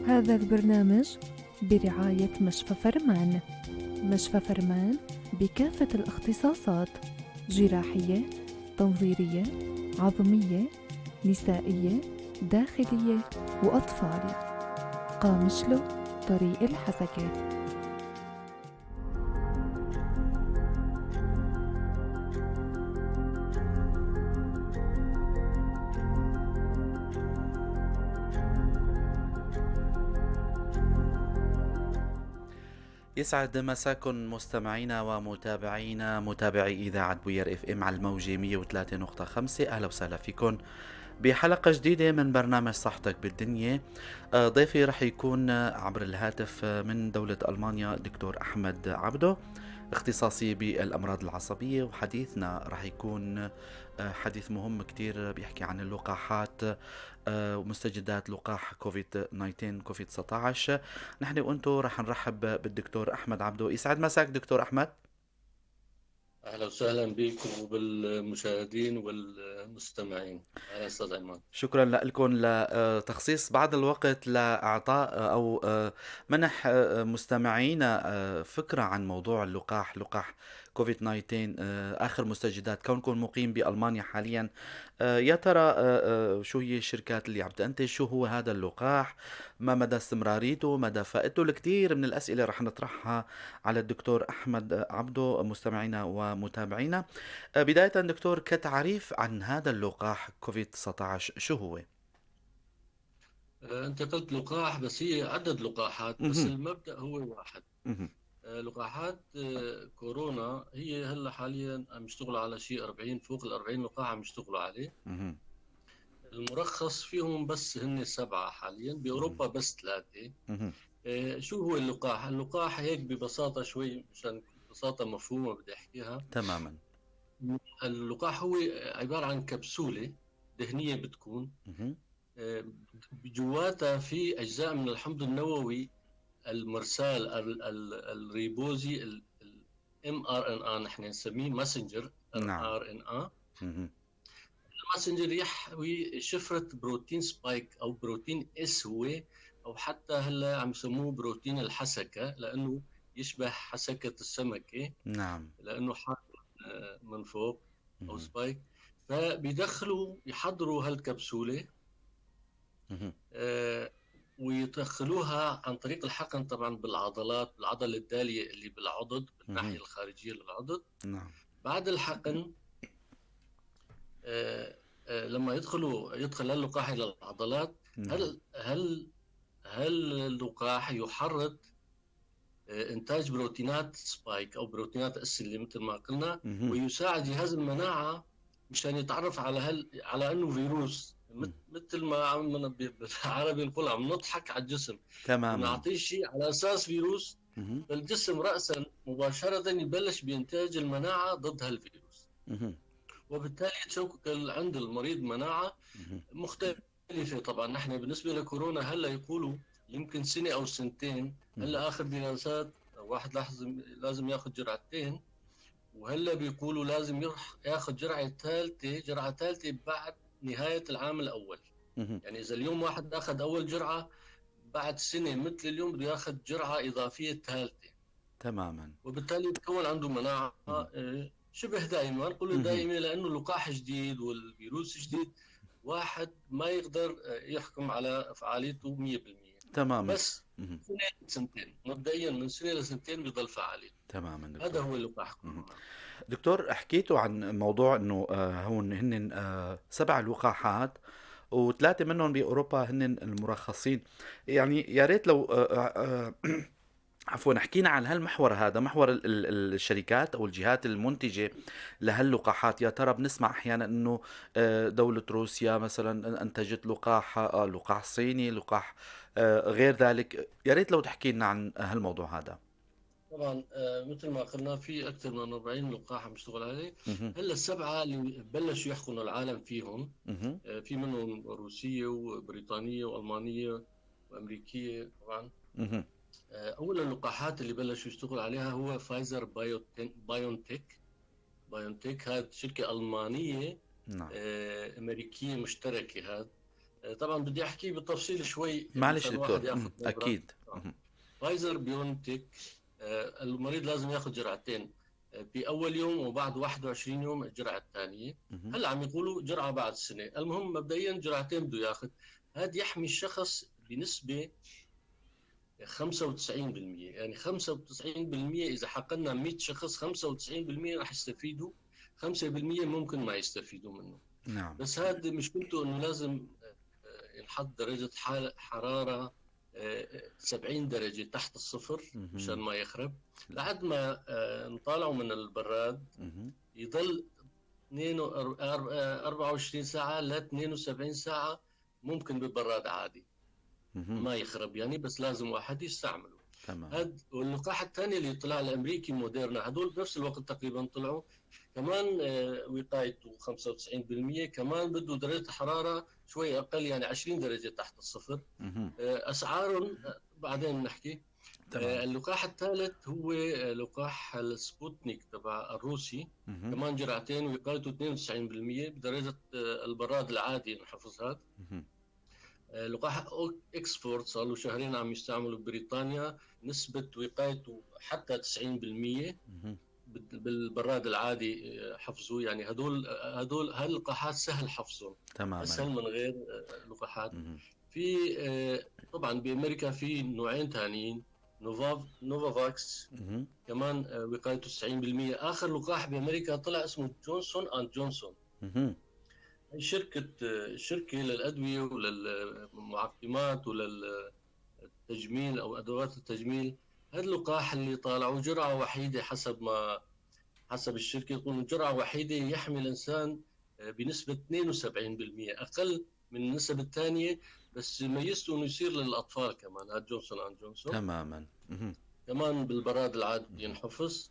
هذا البرنامج برعاية مشفى فرمان. مشفى فرمان بكافة الاختصاصات: جراحية، تنظيرية، عظمية، نسائية، داخلية وأطفال. قامشلو، طريق الحسكة. يسعد مساكم مستمعينا ومتابعينا، متابعي إذاعة بوير اف ام على الموجة 103.5. أهلا وسهلا فيكم بحلقة جديدة من برنامج صحتك بالدنيا. ضيفي رح يكون عبر الهاتف من دولة ألمانيا دكتور أحمد عبده، اختصاصي بالأمراض العصبية، وحديثنا رح يكون حديث مهم كتير بيحكي عن اللقاحات ومستجدات لقاح كوفيد 19، كوفيد 19. نحن وانتو رح نرحب بالدكتور أحمد عبده. يسعد مساك دكتور أحمد. أهلا وسهلا بكم وبالمشاهدين والمستمعين. أهلا أستاذ عماد. شكرا لكم لتخصيص بعض الوقت لإعطاء أو منح مستمعينا فكرة عن موضوع اللقاح، لقاح كوفيد 19، آخر مستجدات. كونكم مقيم بألمانيا حاليا، يا ترى شو هي الشركات اللي عم تنتج، شو هو هذا اللقاح، ما مدى استمراريته، مدى فائدته؟ الكثير من الأسئلة رح نطرحها على الدكتور أحمد عبده مستمعينا ومتابعينا. بداية دكتور، كتعريف عن هذا اللقاح كوفيد 19، شو هو؟ أنت قلت لقاح، بس هي عدة لقاحات، بس المبدأ هو واحد. لقاحات كورونا هي هلا حاليا عم يشتغلوا على شيء 40، فوق ال 40 لقاح عم يشتغلوا عليه. المرخص فيهم بس هن 7 حاليا، بأوروبا بس 3. شو هو اللقاح؟ اللقاح هيك ببساطة شوي، مشان ببساطة مفهومة بدي أحكيها. تماما. اللقاح هو عبارة عن كبسولة دهنية بتكون جواتها في أجزاء من الحمض النووي المرسال الريبوزي، ال mRNA، نحن نسميه messenger RNA. ال messenger يحوي شفرة بروتين spike أو بروتين S هو، أو حتى هلا عم يسموه بروتين الحسكة لأنه يشبه حسكة السمكة. نعم. لأنه حاط من فوق أو spike. فبيدخلوا يحضروا هالكبسولة ويدخلوها عن طريق الحقن طبعا بالعضلات، بالعضلة الدالية اللي بالعضد، بالناحية الخارجية للعضد. نعم. بعد الحقن لما يدخل اللقاح إلى العضلات. نعم. هل اللقاح يحرض إنتاج بروتينات spike أو بروتينات S اللي مثل ما قلنا، ويساعد جهاز المناعة مشان يتعرف على أنه فيروس. مثل ما عم بالعربي نقول عم نضحك على الجسم. تماما. نعطيه شيء على أساس فيروس، فالجسم رأسا مباشرة يبلش بإنتاج المناعة ضد هالفيروس. وبالتالي تشكل عند المريض مناعة مختلفة. طبعا نحن بالنسبة لكورونا هلا يقولوا يمكن سنة أو سنتين. هلا آخر دراسات واحد لازم ياخذ جرعتين، وهلا بيقولوا لازم ياخذ جرعة ثالثة بعد نهاية العام الأول. يعني إذا اليوم واحد أخذ أول جرعة، بعد سنة مثل اليوم بده ياخذ جرعة إضافية ثالثة. تماما. وبالتالي بتكون عنده مناعة شبه دائمة. نقول دائمة لأنه اللقاح جديد والفيروس جديد، واحد ما يقدر يحكم على فعاليته 100%. تماما. بس سنة لسنتين مبدئيا، من سنة لسنتين بيضل فعاليته. تماما دكتور. هذا هو اللقاح. دكتور، حكيتوا عن موضوع انه هون هن 7 لقاحات و3 منهم باوروبا هن المرخصين. يعني يا ريت لو عفوا حكينا عن هالمحور هذا، محور الشركات او الجهات المنتجه لهاللقاحات. يا ترى بنسمع احيانا انه دولة روسيا مثلا انتجت لقاح، لقاح صيني، لقاح غير ذلك. يا ريت لو تحكي لنا عن هالموضوع هذا. طبعا مثل ما قلنا في اكثر من 40 لقاح عم يشتغل عليه. هلا 7 اللي بلشوا يحقنوا العالم فيهم، في منهم روسيه وبريطانيه والمانيه وامريكيه طبعا. اول اللقاحات اللي بلشوا يشتغلوا عليها هو فايزر بايونتك. بايونتك هذه شركه المانيه. نعم. امريكيه مشتركه. هذا طبعا بدي احكي بالتفصيل شوي. معلش دكتور. اكيد. فايزر بيونتك المريض لازم ياخذ جرعتين باول يوم وبعد 21 يوم الجرعة الثانية. هلا عم يقولوا جرعة بعد سنة، المهم مبدئيا جرعتين بده ياخذ. هذا يحمي الشخص بنسبة 95%، يعني 95% اذا حقنا 100 شخص 95% راح يستفيدوا، 5% ممكن ما يستفيدوا منه. نعم. بس هذا مشكلته انه لازم ينحط درجه حرارة 70 درجه تحت الصفر مشان ما يخرب. لحد ما نطالعه من البراد يضل 24 ساعة ل 72 ساعة ممكن ببراد عادي ما يخرب يعني، بس لازم واحد يستعمله. تمام. هاد واللقاح الثاني اللي طلع الامريكي موديرنا، هدول بنفس الوقت تقريبا طلعوا كمان، وقايته 95%، كمان بده درجه حرارة شوي اقل يعني 20 درجه تحت الصفر. اسعارهم بعدين نحكي. تمام. اللقاح الثالث هو لقاح السبوتنيك تبع الروسي، كمان جرعتين وقايته 92% بدرجة البراد العادي نحفظ هذا. لقاح اكسفورد صار له شهرين عم يستعملوا ببريطانيا، نسبة وقايته حتى 90% بالبراد العادي حفظوه. يعني هدول هاللقاحات سهل حفظهم. تماما. اسهل من غير لقاحات. في طبعا بامريكا في نوعين ثانيين، نوفافاكس كمان وقايته 90%. اخر لقاح بامريكا طلع اسمه جونسون اند جونسون. شركة للأدوية وللمعقمات وللتجميل أو أدوات التجميل. هذا اللقاح اللي طالعوا جرعة وحيدة، حسب الشركة يقولون جرعة وحيدة يحمي الإنسان بنسبة 72%، أقل من النسب الثانية، بس ميزته إنه يصير للأطفال كمان. هذا جونسون أند جونسون. تماما. كمان بالبراد العادي ينحفظ.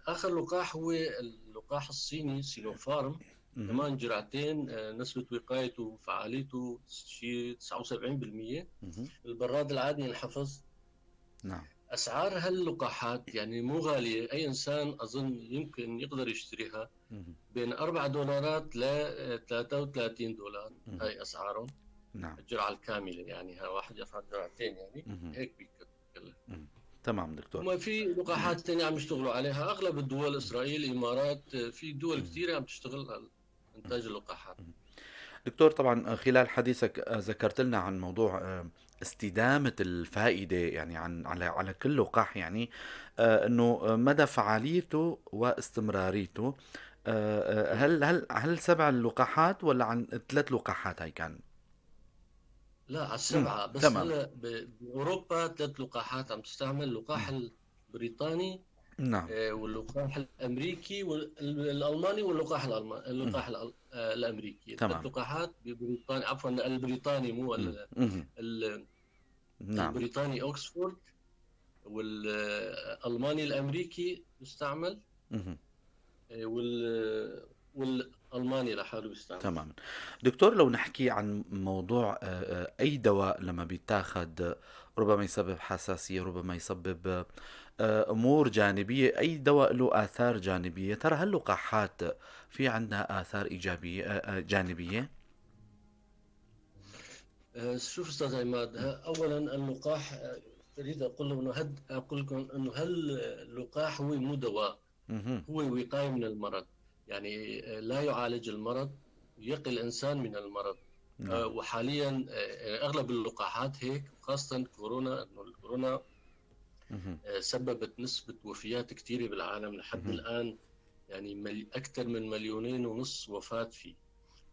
آخر لقاح هو اللقاح الصيني سينوفارم، كمان جرعتين، نسبة وقايته وفعاليته شيء 79%. البراد العادي ينحفظ. نعم. أسعار هاللقاحات يعني مو غالية، أي إنسان أظن يمكن يقدر يشتريها بين $4 ل $33. هاي أسعارهم. نعم. الجرعة الكاملة يعني، ها واحد ياخذ جرعتين يعني هيك بيكلف. تمام دكتور. وما في لقاحات ثانية عم يشتغلوا عليها أغلب الدول، إسرائيل، الإمارات، في دول كثيرة عم تشتغل على إنتاج اللقاحات. دكتور طبعا خلال حديثك ذكرت لنا عن موضوع استدامة الفائدة، يعني عن على كل لقاح، يعني انه مدى فعاليته واستمراريته. هل 7 لقاحات ولا عن 3 لقاحات هاي كان؟ لا على 7 بس. هلا باوروبا 3 لقاحات عم تستعمل، اللقاح البريطاني. نعم. واللقاح الامريكي والالماني واللقاح الالماني، اللقاح الامريكي. تمام. 3 لقاحات ببريطانيا، عفوا البريطاني مو نعم. البريطاني اوكسفورد، والالماني الامريكي يستعمل، والألماني لحاله بيستعمل. تماما. دكتور لو نحكي عن موضوع أي دواء لما بيتاخد ربما يسبب حساسية، ربما يسبب أمور جانبية، أي دواء له آثار جانبية، ترى هاللقاحات في عندها آثار إيجابية جانبية؟ شوف أستاذ عماد، أولا اللقاح أريد أقول له إنه أقول لكم إنه هاللقاح هو مو دواء، هو وقاية من المرض، يعني لا يعالج المرض، يقي الإنسان من المرض. نعم. وحاليا أغلب اللقاحات هيك، وخاصة كورونا، إنه الكورونا سببت نسبة وفيات كثيرة بالعالم لحد الآن، يعني أكثر من 2.5 مليون وفاة فيه.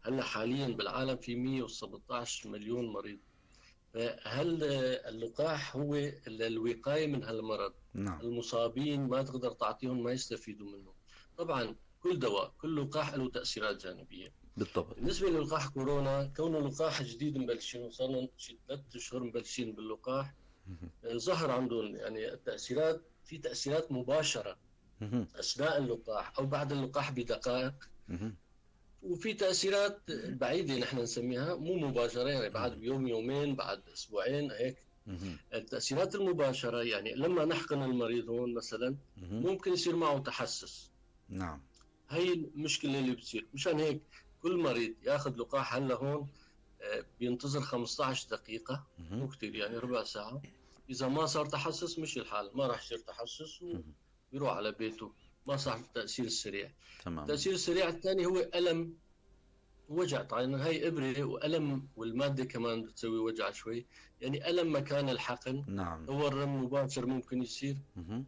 هلا حاليا بالعالم في 117 مليون مريض. فهل اللقاح هو الوقاية من هالمرض؟ نعم. المصابين ما تقدر تعطيهم، ما يستفيدوا منه. طبعا كل دواء، كل لقاح له تأثيرات جانبية. بالضبط. بالنسبة للقاح كورونا، كونه لقاح جديد مبلشين، صار لهم شي 3 أشهر مبلشين باللقاح، ظهر عندهم يعني التأثيرات، في تأثيرات مباشرة أثناء اللقاح أو بعد اللقاح بدقائق، وفي تأثيرات بعيدة نحن نسميها مو مباشرة، يعني بعد بيوم يومين، بعد أسبوعين هيك. التأثيرات المباشرة يعني لما نحقن المريض هون مثلا ممكن يصير معه تحسس. نعم. هي المشكلة اللي بتصير. مشان هيك كل مريض ياخذ لقاح هلا هون بينتظر 15 دقيقة، مو كثير يعني ربع ساعة. إذا ما صار تحسس مشي الحال، ما راح يصير تحسس ويروح على بيته، ما صار التأثير السريع. تمام. التأثير السريع الثاني هو ألم وجع، طبعا هاي إبرة وألم، والمادة كمان بتسوي وجع شوي، يعني ألم مكان الحقن. نعم. تورم مباشر ممكن يصير.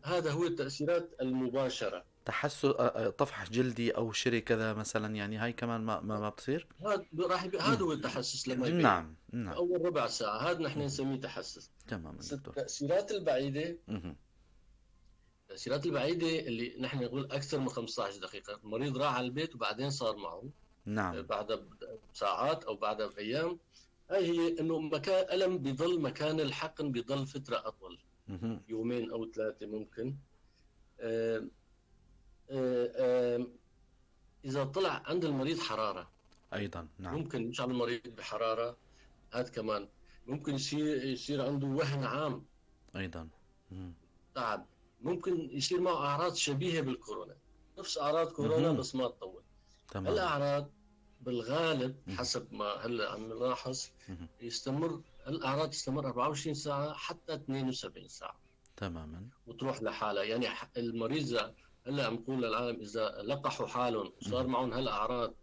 هذا هو التأثيرات المباشرة. تحسس، طفح جلدي أو شري كذا مثلا، يعني هاي كمان ما بتصير؟ هذا هو التحسس لما يبين. نعم. نعم. أول ربع ساعة هذا نحن نسميه تحسس. تماما. التأثيرات البعيدة، التأثيرات البعيدة اللي نحن نقول أكثر من 15 دقيقة، المريض راح على البيت وبعدين صار معه. نعم. بعد بساعات أو بعد بأيام، هاي هي إنه مكان ألم بيضل مكان الحقن بيضل فترة أطول، يومين أو 3 ممكن. إذا طلع عند المريض حرارة أيضا. نعم. ممكن يشعر المريض بحرارة، هذا كمان ممكن يصير عنده وهن عام أيضا، تعب، ممكن يصير معه أعراض شبيهة بالكورونا، نفس أعراض كورونا بس ما تطول. تمام. الأعراض بالغالب حسب ما هلا عم نلاحظ يستمر الأعراض تستمر 24 ساعة حتى 72 ساعة. تماما. وتروح لحالها. يعني المريض هلا عم نقول للعالم إذا لقحوا حالهم وصار معهم هالأعراض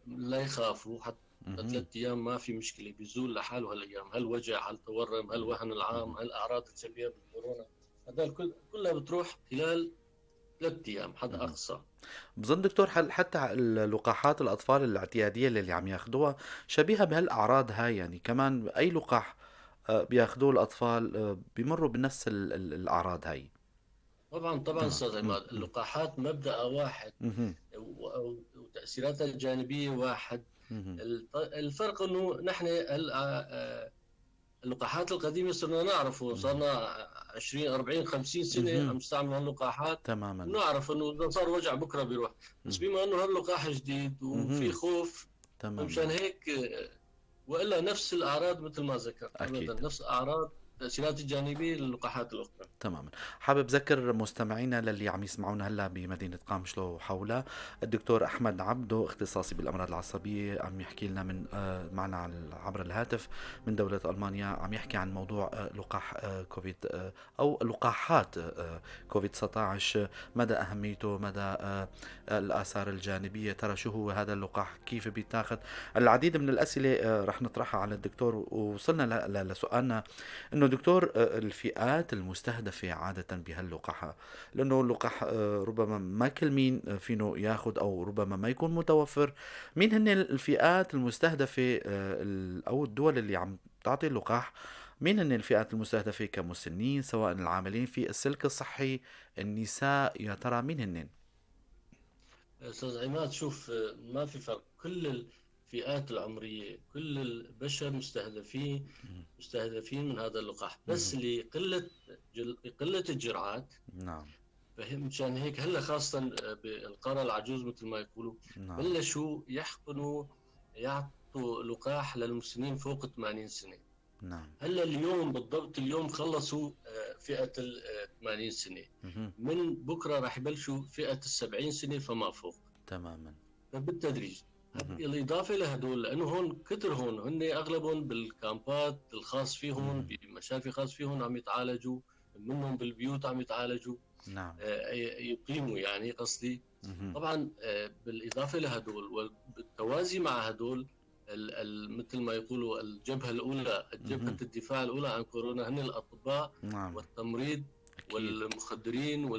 لا يخافوا، حتى 3 أيام ما في مشكلة، بيزول لحاله هالأيام، هالوجع، هالتورم، هالوهن العام، هالأعراض الشبيهة بالكورونا، هذا كلها بتروح خلال 3 أيام حد أقصى. بظن دكتور حتى اللقاحات الأطفال الاعتيادية اللي عم ياخدوها شبيهة بهالأعراض هاي، يعني كمان أي لقاح بياخدوه الأطفال بيمروا بنفس الأعراض هاي. طبعا أستاذ عماد، اللقاحات مبدأ واحد وتأثيراتها الجانبية واحد. الفرق إنه نحن اللقاحات القديمة صرنا نعرفه، صرنا 20 40 50 سنة عم نستعمل هاللقاحات. تماما. نعرف إنه إذا صار وجع بكرة بيروح، بس بما إنه هاللقاح جديد وفي خوف، تماما، مشان هيك، وإلا نفس الأعراض مثل ما ذكرت، أكيد. نفس أعراض التأثيرات الجانبية للقاحات الأخرى. تماما. حابب ذكر مستمعينا للي عم يسمعونا هلا بمدينة قامشلو وحولها، الدكتور أحمد عبدو اختصاصي بالأمراض العصبية عم يحكي لنا من معنا عبر الهاتف من دولة ألمانيا، عم يحكي عن موضوع لقاح كوفيد أو لقاحات كوفيد 19، مدى أهميته، مدى الآثار الجانبية، ترى شو هو هذا اللقاح، كيف بيتاخذ، العديد من الأسئلة رح نطرحها على الدكتور. ووصلنا لسؤالنا إنه دكتور الفئات المستهدفة عادة بهاللقاح، لأنه اللقاح ربما ما كل مين فينه ياخد أو ربما ما يكون متوفر، مين هن الفئات المستهدفة أو الدول اللي عم تعطي اللقاح، مين هن الفئات المستهدفة كمسنين، سواء العاملين في السلك الصحي، النساء، يا ترى مين هن؟ أستاذ عماد، شوف ما في فرق، كل الفئات العمرية، كل البشر مستهدفين من هذا اللقاح، بس لقلة الجرعات. نعم. فهم مشان هيك هلا خاصة بالقرى العجوز مثل ما يقولوا، نعم، بلشوا يحقنوا، يعطوا لقاح للمسنين فوق 80 سنة. نعم. هلا اليوم بالضبط، اليوم خلصوا فئة ال 80 سنة. من بكرة راح يبلشوا فئة 70 سنة فما فوق. تماما. فبالتدريج. الإضافة لهدول، لأنه هون كتر، هون هن أغلبهم بالكامبات الخاص فيهم، بمشافي خاص فيهم عم يتعالجوا، منهم بالبيوت عم يتعالجوا. نعم. يقيموا يعني قصدي. طبعا بالإضافة لهدول وبالتوازي مع هدول مثل ما يقولوا الجبهة الأولى، جبهة الدفاع الأولى عن كورونا، هن الأطباء. نعم. والتمريض. أكيد. والمخدرين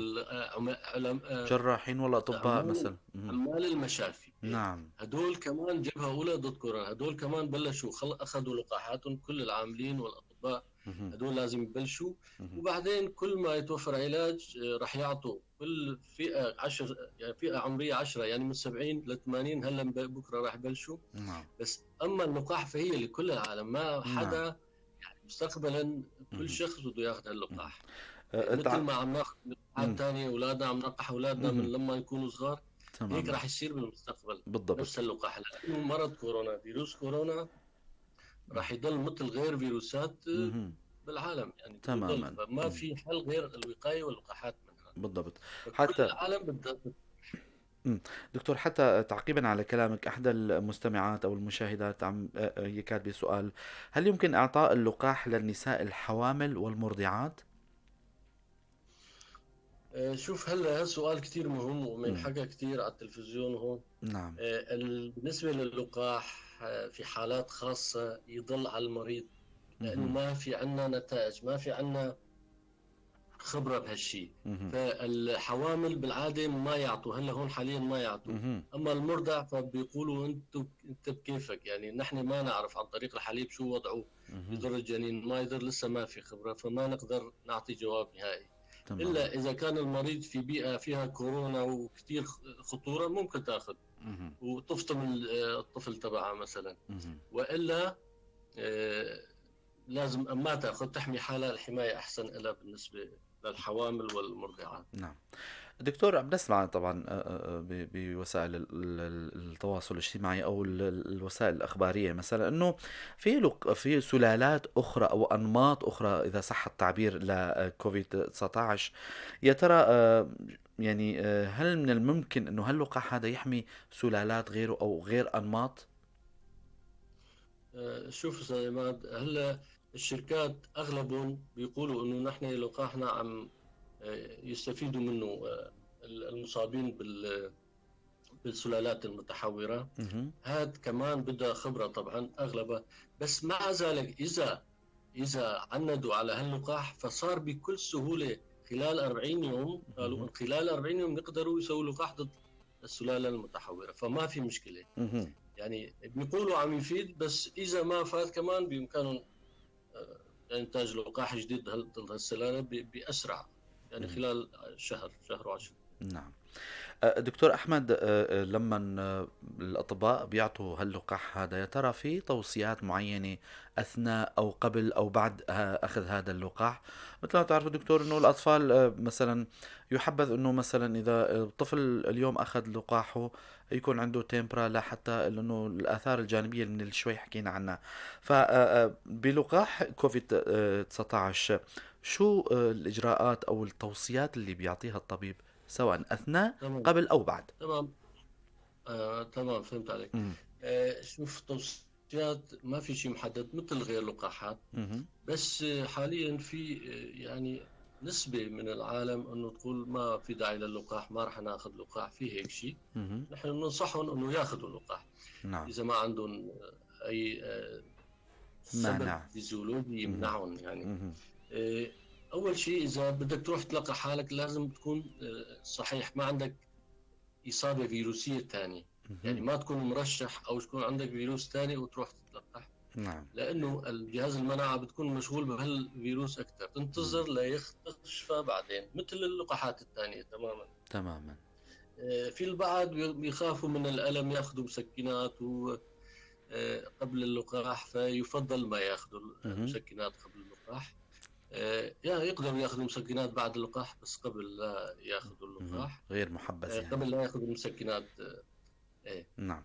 جراحين والأطباء مثلا، عمال المشافي. نعم. هدول كمان جبهة أولى ضد كورونا، هدول كمان بلشوا أخذوا لقاحاتهم، كل العاملين والأطباء هدول لازم يبلشوا. وبعدين كل ما يتوفر علاج رح يعطوا كل فئة 10، يعني فئة عمرية 10، يعني من 70 ل 80 هلا بكرة رح يبلشوا. نعم. بس أما اللقاح فهي لكل العالم، ما حدا يعني مستقبلا كل شخص بده ياخذ هاللقاح. مثل ما عم ناخذ لقاحات ثانية، أولادنا عم نلقح أولادنا من لما يكونوا صغار. هيك راح يصير بالمستقبل. بالضبط. نفس اللقاح، لأنه مرض كورونا، فيروس كورونا راح يضل مثل غير فيروسات بالعالم يعني. تماما. ما في حل غير الوقاية واللقاحات منها. بالضبط. حتى العالم بدها. دكتور، حتى تعقيبا على كلامك، أحدى المستمعات أو المشاهدات عم هي كاتبة سؤال: هل يمكن إعطاء اللقاح للنساء الحوامل والمرضعات؟ شوف، هلا هالسؤال كثير مهم ومن حكى كثير على التلفزيون هون. نعم. بالنسبة للقاح في حالات خاصة يضل على المريض، لأنه ما في عنا نتائج، ما في عنا خبرة بهالشيء. فالحوامل بالعادة ما يعطوا، هلا هون حاليا ما يعطوا. أما المرضع فبيقولوا أنت بكيفك، يعني نحن ما نعرف عن طريق الحليب شو وضعه، يضر الجنين ما يضر، لسه ما في خبرة، فما نقدر نعطي جواب نهائي. إلا إذا كان المريض في بيئة فيها كورونا وكثير خطورة ممكن تأخذ وتفطم الطفل تبعها مثلا، وإلا لازم ما تأخذ، تحمي حالها، الحماية أحسن لها بالنسبة للحوامل والمرضعات. نعم دكتور، عم نسمع طبعا بوسائل التواصل الاجتماعي او الوسائل الاخبارية مثلا انه في سلالات اخرى او انماط اخرى اذا صح التعبير لكوفيد 19. يا ترى يعني هل من الممكن انه هاللقاح هذا يحمي سلالات غيره او غير انماط؟ شوف استاذ عماد، هلا الشركات اغلبهم بيقولوا انه نحن لقاحنا عم يستفيدوا منه المصابين بالسلالات المتحورة. هذا كمان بدها خبرة طبعا أغلبها، بس مع ذلك إذا عندوا على هاللقاح فصار بكل سهولة خلال 40 يوم، قالوا خلال 40 يوم يقدروا يسووا لقاح ضد السلالة المتحورة، فما في مشكلة. يعني بيقولوا عم يفيد، بس إذا ما فات كمان بإمكانهم إنتاج لقاح جديد ضد هالسلالة بأسرع، يعني خلال شهر، شهر وعشر. نعم دكتور أحمد، لما الأطباء بيعطوا هاللقاح هذا، يا ترى في توصيات معينة أثناء أو قبل أو بعد أخذ هذا اللقاح؟ مثل ما تعرفوا دكتور أنه الأطفال مثلا يحبذ أنه مثلا إذا الطفل اليوم أخذ لقاحه يكون عنده تمبرا لحتى لأنه الآثار الجانبية اللي شوي حكينا عنها. فبلقاح كوفيد 19 شو الإجراءات أو التوصيات اللي بيعطيها الطبيب سواء أثناء، تمام. قبل أو بعد؟ تمام. تمام، فهمت عليك. شوف، توصيات ما في شيء محدد مثل غير لقاحات، بس حاليا في يعني نسبة من العالم أنه تقول ما في داعي للقاح، ما رح ناخذ لقاح، في هيك شيء. نحن بننصحهم أنه ياخذوا لقاح. نعم. إذا ما عندهم أي سبب فيزيولوجي يمنعهم يعني. أول شيء إذا بدك تروح تلقى حالك لازم تكون صحيح، ما عندك إصابة فيروسية ثانية، يعني ما تكون مرشح أو تكون عندك فيروس ثاني وتروح تتلقح. نعم. لأنه الجهاز المناعة بتكون مشغول بهالفيروس أكثر، تنتظر ليختشفى بعدين مثل اللقاحات الثانية تماما. تماما. في البعض بيخافوا من الألم، ياخذوا مسكنات قبل اللقاح، فيفضل ما ياخذوا مسكنات قبل اللقاح. يعني يقدروا ياخذوا مسكنات بعد اللقاح، بس قبل لا ياخذوا اللقاح غير محبذ يعني. قبل لا ياخذوا مسكنات. نعم.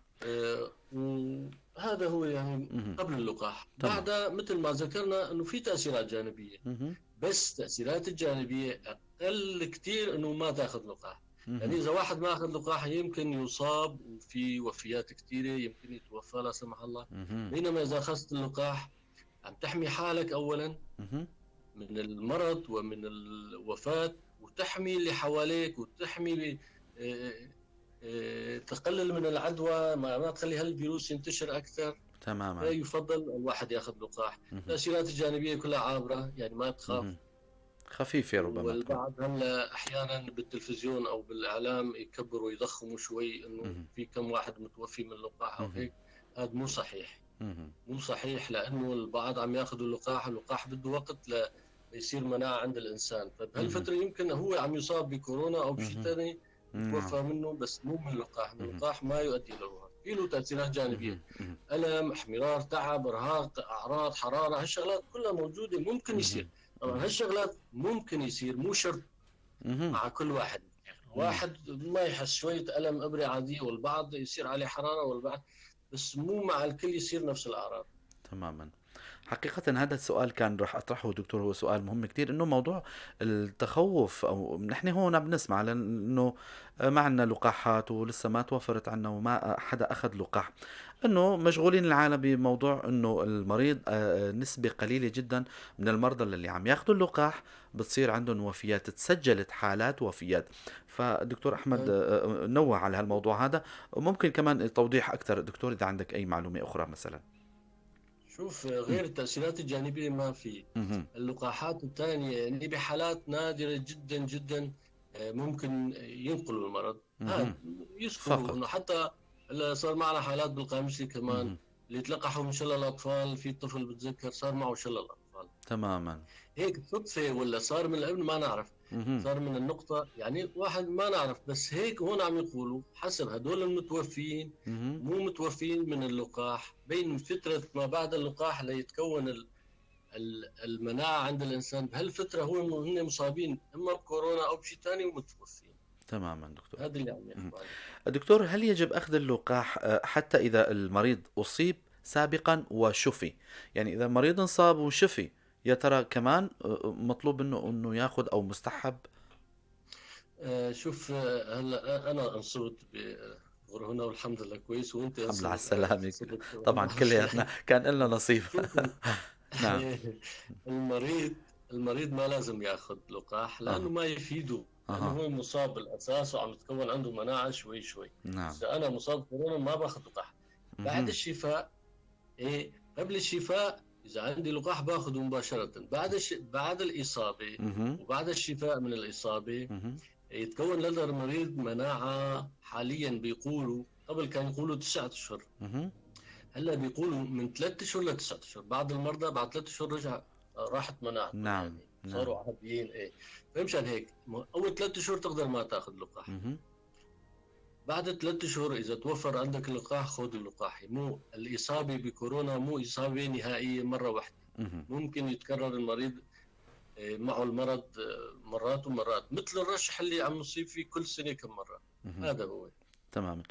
وهذا هو يعني قبل اللقاح. بعدها مثل ما ذكرنا انه في تاثيرات جانبيه، بس تاثيرات الجانبية اقل كثير انه ما تاخذ لقاح. يعني اذا واحد ما اخذ لقاح يمكن يصاب وفي وفيات كثيرة، يمكن يتوفى لا سمح الله. بينما اذا اخذت اللقاح عم تحمي حالك اولا من المرض ومن الوفاة، وتحمي اللي حواليك، وتحمي تقلل من العدوى، ما تخلي هالفيروس ينتشر أكثر. تماما. يفضل الواحد ياخذ لقاح. التأثيرات الجانبية كلها عابرة، يعني ما تخاف، خفيفة ربما. والبعض هلا أحيانا بالتلفزيون أو بالإعلام يكبروا ويضخموا شوي إنه في كم واحد متوفي من اللقاح أو هيك. هذا مو صحيح. مو صحيح، لأنه البعض عم ياخذوا اللقاح، اللقاح بده وقت يصير مناعة عند الإنسان، فبهالفترة يمكن هو عم يصاب بكورونا أو بشيء ثاني يتوفى منه، بس مو من اللقاح. اللقاح ما يؤدي له، في له تأثيرات جانبية، ألم، احمرار، تعب، إرهاق، أعراض، حرارة، هالشغلات كلها موجودة ممكن يصير. طبعا هالشغلات ممكن يصير، مو شرط مع كل واحد. واحد ما يحس شوية ألم إبرة عادية، والبعض يصير عليه حرارة، والبعض، بس مو مع الكل يصير نفس الأعراض. تماما. حقيقة هذا السؤال كان رح أطرحه دكتور، هو سؤال مهم كتير، إنه موضوع التخوف، أو نحن هون بنسمع لأنه ما عندنا لقاحات ولسه ما توفرت عنا وما حدا أخذ لقاح، إنه مشغولين العالم بموضوع إنه المريض نسبة قليلة جدا من المرضى اللي عم ياخذوا اللقاح بتصير عندهم وفيات، تسجلت حالات وفيات. فالدكتور أحمد نوه على هالموضوع هذا، وممكن كمان توضيح أكثر دكتور إذا عندك أي معلومة أخرى مثلا. شوف، غير التأثيرات الجانبية ما في. اللقاحات الثانية يعني بحالات نادرة جدا جدا ممكن ينقلوا المرض. يذكروا إنه حتى صار معنا حالات بالقامشلي كمان اللي تلقحوا من شلل الأطفال، في طفل بتذكر صار معه شلل الأطفال. تماما. هيك صدفة ولا صار من الابن ما نعرف. صار من النقطة يعني واحد ما نعرف، بس هيك هون عم يقولوا حسب هدول المتوفيين مو متوفيين من اللقاح، بين فترة ما بعد اللقاح ليتكون المناعة عند الإنسان بهالفترة هو هن مصابين إما بكورونا أو بشيء ثاني ومتوفين. تماما دكتور. هذا اللي عم يحكوا عليه. دكتور، هل يجب أخذ اللقاح حتى إذا المريض أصيب سابقا وشفي؟ يعني إذا المريض انصاب وشفي، يا ترى كمان مطلوب انه ياخذ او مستحب؟ شوف، هلا انا انصبت بكورونا والحمد لله كويس، وانت الحمد لله على السلامة. طبعا كلياتنا كان لنا نصيب. نعم. المريض ما لازم ياخذ لقاح لانه ما يفيده، لانه هو مصاب بالاساس وعم تكون عنده مناعة شوي شوي. نعم. اذا انا مصاب بكورونا ما باخذ لقاح. بعد الشفاء، قبل الشفاء إذا عندي لقاح باخذه مباشرة. بعد الإصابة وبعد الشفاء من الإصابة يتكون لدى المريض مناعة. حاليا بيقولوا، قبل كان يقولوا 9 أشهر، هلا بيقولوا من 3 أشهر ل 9 أشهر. بعض المرضى بعد 3 أشهر رجع راحت مناعته. نعم. يعني صاروا عاديين. فمشان هيك أول 3 أشهر تقدر ما تاخذ لقاح. بعد 3 أشهر إذا توفر عندك اللقاح خذ اللقاح. مو الإصابة بكورونا مو إصابة نهائية مرة واحدة. ممكن يتكرر المريض معه المرض مرات ومرات، مثل الرشح اللي عم نصيب فيه كل سنة كم مرة. هذا هو. تماما.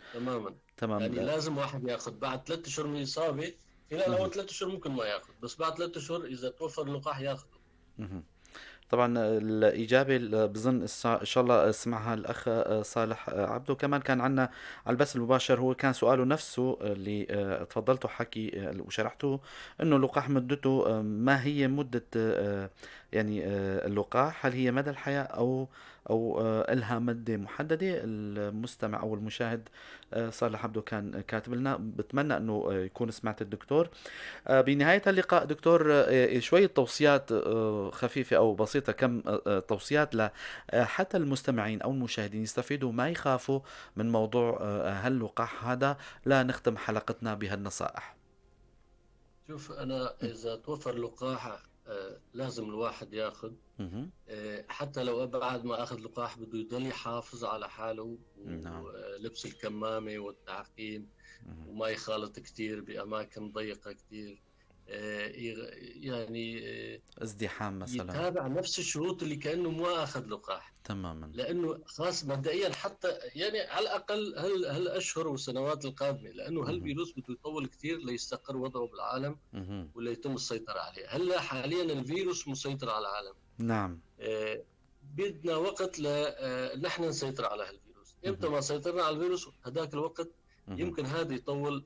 يعني لازم واحد ياخذ بعد 3 أشهر من الإصابة. خلال أول 3 أشهر ممكن ما ياخذ، بس بعد 3 أشهر إذا توفر اللقاح ياخذه. طبعا الإجابة بظن إن شاء الله سمعها الأخ صالح عبده. كمان كان عنا على البث المباشر، هو كان سؤاله نفسه اللي تفضلته حكي وشرحته، إنه اللقاح مدته ما هي مدة يعني اللقاح، هل هي مدى الحياة أو إلها مدة محددة؟ المستمع أو المشاهد صالح عبده كان كاتب لنا، بتمنى أنه يكون سمعت الدكتور. بنهاية اللقاء دكتور، شوية توصيات خفيفة أو بسيطة، كم توصيات حتى المستمعين أو المشاهدين يستفيدوا ما يخافوا من موضوع هاللقاح هذا. لا نختم حلقتنا بهالنصائح. شوف، أنا إذا توفر لقاح لازم الواحد ياخذ، حتى لو بعد ما أخذ لقاح بده يضل يحافظ على حاله ولبس الكمامة والتعقيم، وما يخالط كتير بأماكن ضيقة كتير، يعني ازدحام مثلا، يتابع نفس الشروط اللي كأنه ما أخذ لقاح. تماما. لأنه خاص مبدئيا حتى يعني على الأقل هالأشهر والسنوات القادمة، لأنه هالفيروس بده يطول كتير ليستقر وضعه بالعالم ولا يتم السيطرة عليه. هلا حاليا الفيروس مسيطر على العالم. نعم. بدنا وقت نحن نسيطر على هالفيروس. إمتى ما سيطرنا على الفيروس هذاك الوقت يمكن هذا يطول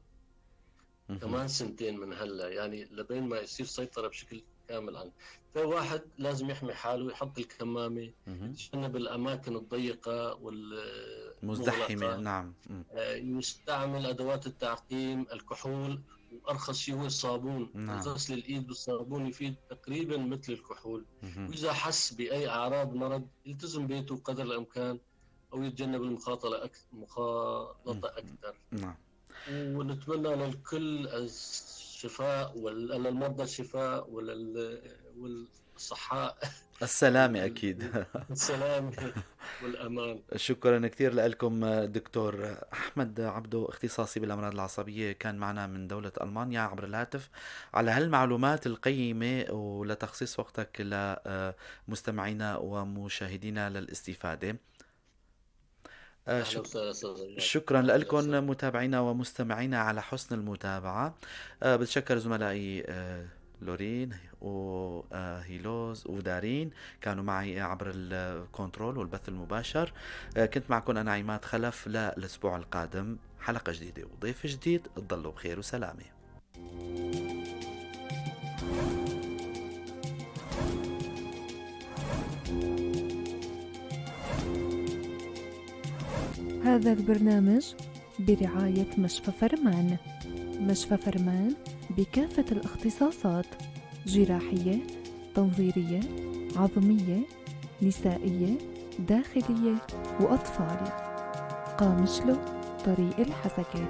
كمان 2 سنين من هلا، يعني لبين ما يصير سيطرة بشكل كامل عنه. فواحد لازم يحمي حاله، يحط الكمامة، يتجنب الأماكن الضيقة والمزدحمة. نعم. يستعمل أدوات التعقيم، الكحول، وأرخص شيء هو الصابون. نعم. غسل الإيد بالصابون يفيد تقريبا مثل الكحول. وإذا حس بأي أعراض مرض يلتزم بيته قدر الإمكان، أو يتجنب المخاطرة أكثر. نعم. ونتمنى للكل الشفاء، وللمرضى الشفاء، والصحاء السلامة. أكيد السلامة والأمان. شكرا كثير لكم دكتور أحمد عبده، اختصاصي بالأمراض العصبية، كان معنا من دولة ألمانيا عبر الهاتف، على هالمعلومات القيمة ولتخصيص وقتك لمستمعينا ومشاهدينا للاستفادة. شكرا لكم متابعينا ومستمعينا على حسن المتابعة. بتشكر زملائي لورين وهيلوز ودارين كانوا معي عبر الكنترول والبث المباشر. كنت معكم أنا عماد خلف. للأسبوع القادم حلقة جديدة وضيف جديد. تضلوا بخير وسلامة. هذا البرنامج برعاية مشفى فرمان. مشفى فرمان بكافة الاختصاصات: جراحية، تنظيرية، عظمية، نسائية، داخلية وأطفال. قامشلو، طريق الحسكة.